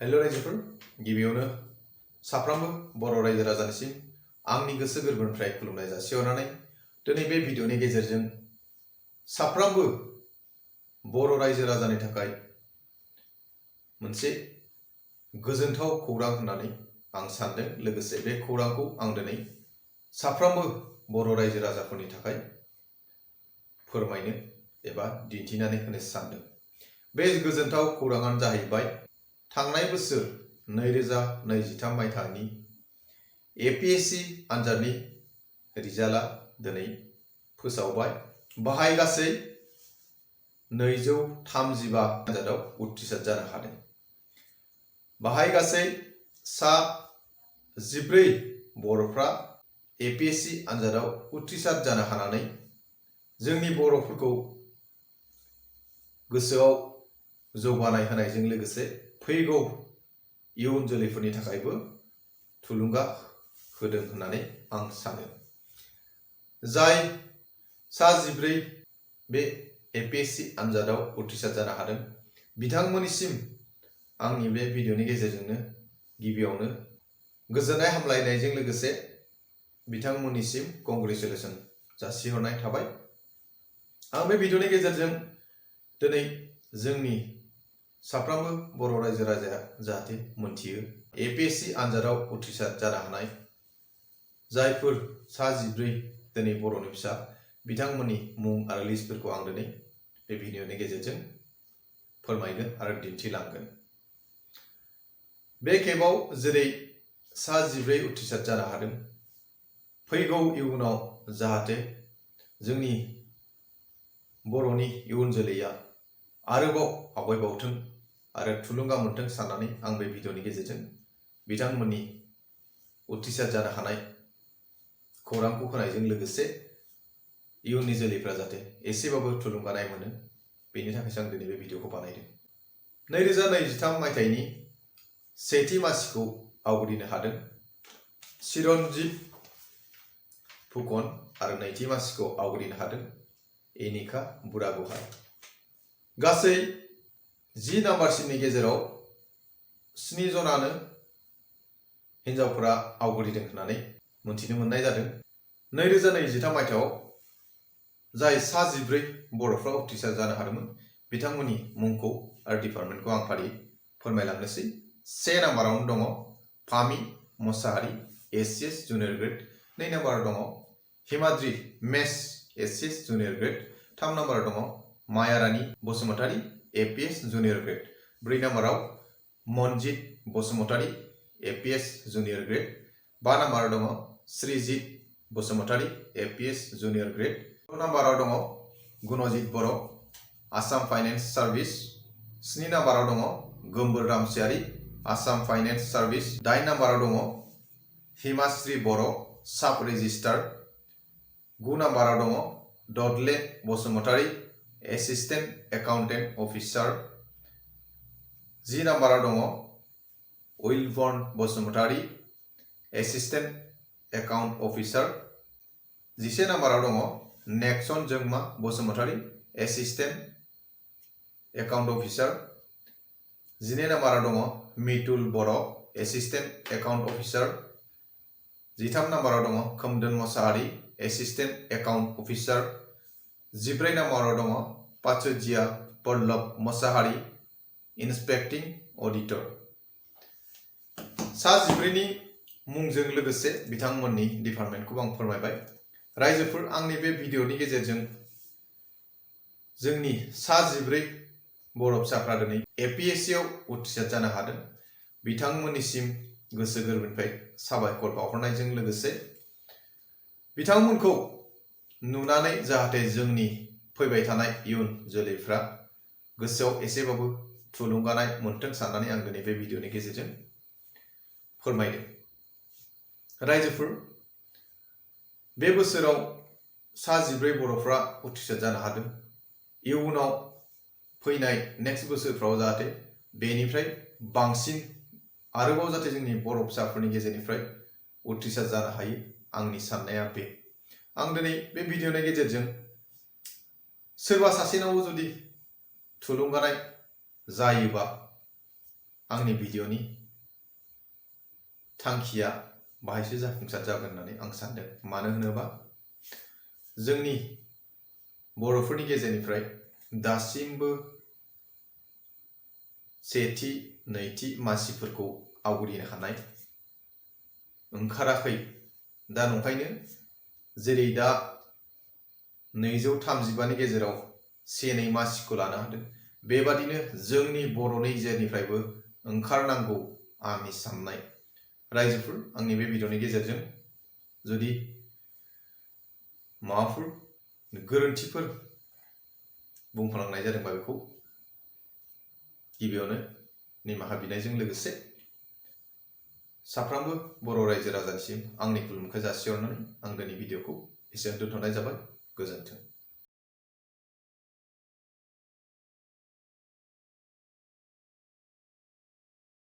Hello रायजोफोर गिबियावनो साफ्रोमबो बर' रायजो राजानिसिम आंनि गोसो गोरबोनिफ्राय खुलुमनाय जासिहरनानै दिनै बे भिडिअनि गेजेरजों साफ्रोमबो बर' रायजो राजानि थाखाय मोनसे गोजोनथाव खौरां होननानै आं सानदों। लोगोसे बे खौरांखौ आं दिनै साफ्रोमबो बर' रायजो राजाफोरनि थाखाय फोरमायनो एबा दिन्थिनानै होनो सानदों। बे गोजोनथाव खौराङानो जाहैबाय थांनाय बोसोर 2023 मायथाइनि APSC आनजादनि रिजाल्टआ दिनै फोसावबाय। बाहाय गासै 235 आनजादाव उथ्रिसार जानो हादों। बाहाय गासै सा 14 बर'फ्रा APSC आनजादाव उथ्रिसार जानो हानानै जोंनि बर'फोरखौ गोसोआव जौगानाय होनायजों लोगोसे फैगौ इयुन जोलैफोरनि थाखायबो थुलुंगा होदों होननानै आं सानो। जाय सा 14 बे APSC आनजादाव उथ्रिसार जानो हादों बिथांमोननिसिम आंनि बे भिडिअनि गेजेरजोंनो गिबियावनो गोजोननाय हामलायनायजों लोगोसे बिथांमोननिसिम कंग्रेचुलेसन जासिहरनाय थाबाय। आं बे भिडिअनि गेजेरजों दिनै जोंनि साफ्रोमबो बर' रायजो राजाया जाहाथे मोनथियो APSC आनजादाव उथ्रिसार जानो हानाय जायफोर सा 14 दिनै बर'नि फिसा बिथांमोननि मुं आरो लिस्टफोरखौ आं दिनै बे भिडिअनि गेजेरजों फोरमायगोन आरो दिन्थिलांगोन। बे खेबाव जेरै सा 14 उथ्रिसार जानो हादों फैगौ इयुनाव जाहाथे जोंनि बर'नि इयुन जोलैया आरोबाव आवगायबावथों आरो थुलुंगा मोनथों साननानै आं बे भिडिअनि गेजेरजों बिथांमोननि उथ्रिसार जानो हानाय खौरांखौ होनायजों लोगोसे इयुननि जोलैफ्रा जाहाथे एसेबाबो थुलुंगानाय मोनो बेनि थाखायसो आं दिनै बे भिडिअखौ बानायदों। 2023 मायथाइनि सेथि मासिखौ आवग्रिनो हादों चिरन्जीब फुकन आरो नैथि मासिखौ आवग्रिनो हादों एनिका बुरागहाइ। गासै 10 नाम्बारसिमनि गेजेराव 7 जनानो हिन्जावफोरा आवग्रिदों होननानै मोनथिनो मोननाय जादों। 2023 मायथाइयाव जाय सा 14 बर'फ्रा उथ्रिसार जानो हादोंमोन बिथांमोननि मुंखौ आरो डिपार्टमेन्टखौ आं फारियै फोरमायलांनोसै। 1 नाम्बारावनो दङ फामि मोसाहारि ACS जुनियर ग्रेड। 2 नाम्बाराव दङ हिमाद्रि मेस ACS जुनियर ग्रेड। 3 नाम्बाराव दङ Mayarani Basumatary APS junior grade. 4 नाम्बाराव Manjit Basumatary APS junior grade. 5 नाम्बाराव दङ Srijit Basumatary APS junior grade. 6 नाम्बाराव दङ गुणजित बर' आसाम फाइनेन्स सार्भिस। 7 नाम्बाराव दङ गोमबोर रामसियारि आसाम फाइनेन्स सार्भिस। 8 नाम्बाराव दङ हिमाश्री बर' साब रेजिस्ट्रार। 9 नाम्बाराव दङ ददले बसुमतारी एसिस्टेन्ट एकाउन्टेन्ट अफिसार। 10 नाम्बाराव दङ Wilburn Basumatary assistant account officer. 11 नाम्बाराव दङ नेक्सन जोंमा बसुमतारी एसिस्टेन्ट एकाउन्ट अफिसार। 12 नाम्बाराव दङ Mitul Boro' assistant account officer. 13 नाम्बाराव दङ खोमदोन मोसाहारि एसिस्टेन्ट एकाउन्ट अफिसार। 14 नाम्बाराव दङ पाचुजिया पल्लभ मोसाहारि इन्सपेक्टिं अडिटर। सा 14 नि मुंजों लोगोसे बिथांमोननि डिपार्टमेन्टखौ आं फोरमायबाय। रायजोफोर आंनि बे भिडिअनि गेजेरजों जोंनि सा 14 बर' फिसाफ्रा दिनै APSC आव उथ्रिसार जानो हादों बिथांमोननिसिम गोसो गोरबोनिफ्राय साबायखर बावहरनायजों लोगोसे बिथांमोनखौ नुनानै जाहाथे जोंनि फैबाय थानाय इयुन जोलैफ्रा गोसोआव एसेबाबो थुलुंगानाय मोनथों साननानै आं दिनै बे भिडिअनि गेजेरजों फोरमायदों। रायजोफोर बे बोसोराव सा 14 बर'फ्रा उथ्रिसार जानो हादों। इयुनाव फैनाय नेक्स्ट बोसोरफ्राव जाहाथे बेनिफ्राय बांसिन आरोबाव जाहाथे जोंनि बर' फिसाफोरनि गेजेरनिफ्राय उथ्रिसार जानो हायो आंनि साननाया बे। आं दिनै बे भिडिअनि गेजेरजों सोरबा सासेनाव जुदि थुलुंगानाय जायोबा आंनि भिडिअनि थांखिया बाहायसो जाफुंसार जागोन होननानै आं सानदों। मानो होनोबा जोंनि बर'फोरनि गेजेरनिफ्राय दासिमबो सेथि नैथि मासिफोरखौ आवग्रिनो हानाय ओंखाराखै। दा नंखायनो जेरै दा 235नि गेजेराव से नै मासिखौ लानो हादों, बेबादिनो जोंनि बर'नि गेजेरनिफ्रायबो ओंखारनांगौ आंनि साननाय। रायजोफोर, आंनि बे भिडिअनि गेजेरजों जुदि माबाफोर गोरोन्थिफोर बुंफ्लांनाय जादोंबा बेखौ गिबियावनो निमाहा बिनायजों लोगोसे साफ्रोमबो बर' रायजो राजानिसिम आंनि खुलुमनायखौ जासिहरनानै आं दिनै भिडिअखौ एसेयावनो दोनथ'नाय जाबाय। गोजोन्थों।